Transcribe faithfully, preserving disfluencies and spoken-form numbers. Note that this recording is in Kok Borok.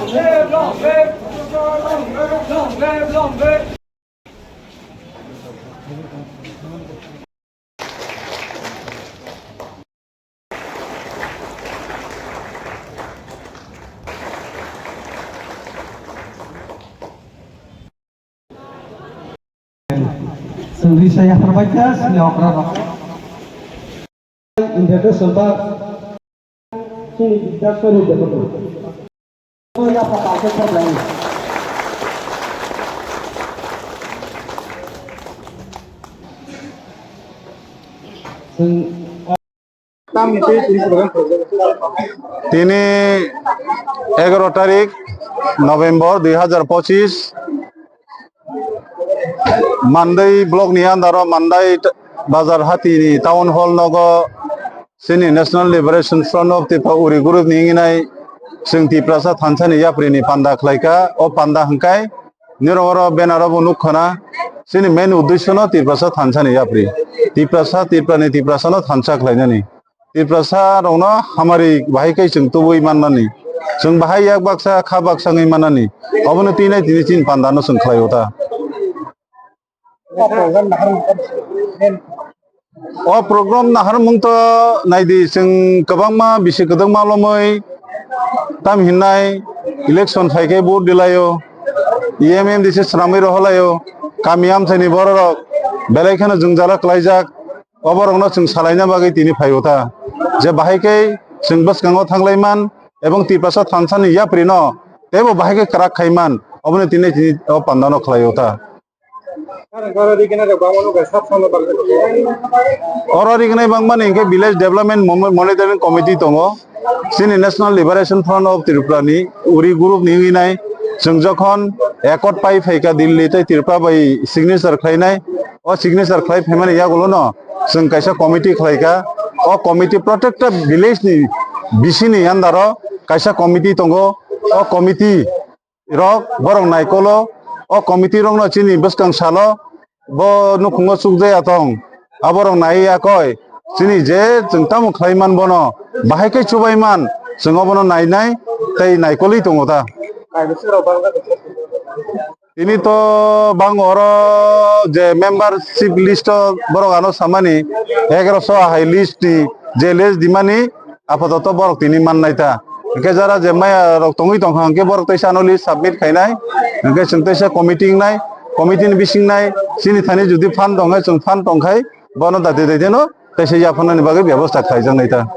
Chwng risa yapharbaikha chini okrarok. Introduction ba chini doctor ni department. Yapha paikha kharlai. Chwng Tini egaro tarik November dui hazar pochis, Mandai block ni under o Mandai t-, bazar hati ni town hall nogo chini National Liberation Front of Tripura Uri group ni wngwi nai chwng Tiprasa thansa ni yapri ni panda khlai kha. O panda hwnkhe nirok oro banner o bo nuk khana, chini main uddesho no Tiprasa thansa ni yapri, Tiprasa, Tripura ni Tiprasa no thansa khlainani. Tiprasa rokno hamari bahai khe chwng tubui mannani, chwng bahai yak baksa kha baksa wngwi mannani, obono twi nai tini chini panda no chwng khlai o ta. O program naharmung to naidi, chwng kwbangma bisi kwdwkma lomwi tam hinnai election phai khe vote dilaio, E M M D C swnamwi roholaio, kami amchaini bororok belai kheno jwngjalo klaijak. O borokno chwng salaina bagwi tini phaio ta, je bahai khe chwng bwskango thanglai man ebong Tiprasa thansa ni yapri no teibo bahai khe kwrak khai man, oboni tini tini o panda no khlai o ta. Oro rignai bangmani hwnkhe Village Development Mo-, Monitoring Committee tongo, chini National Liberation Front of Tripura ni Uri group ni wngwi nai, chwng jokhon accord pai phaikha Delhi tei Tripura bai signature khlainai, o signature khlai phaimani yagulo no chwng kaisa committee khlaikha. O committee protekta village ni bisini under o kaisa committee tongo. O committee rok borok naikolo, o committee rokno chini bwskang salo bo nukhungo chukjaya tong, aborok nai yakoi chini je chwng tamo khlai man bono bahai khe chubai man, chwng obono nainai tei naikolwi tongo ta. Tini to bang oro je membership list o borok ano samani egaroso ahai list ni je list dimani apatot borok tini mannai ta. Hwnkhe jara je maya rok tongwi tongkha hwnkhe borok teisa ano list submit khainai, hwnkhe chwng teisa committee wngnai, committee ni bising nai chini thani jodi fund tongkhe chwng fund tongkhai bono dati daiteno teisa yapharnani bagwi bebosta khlaijaknai ta.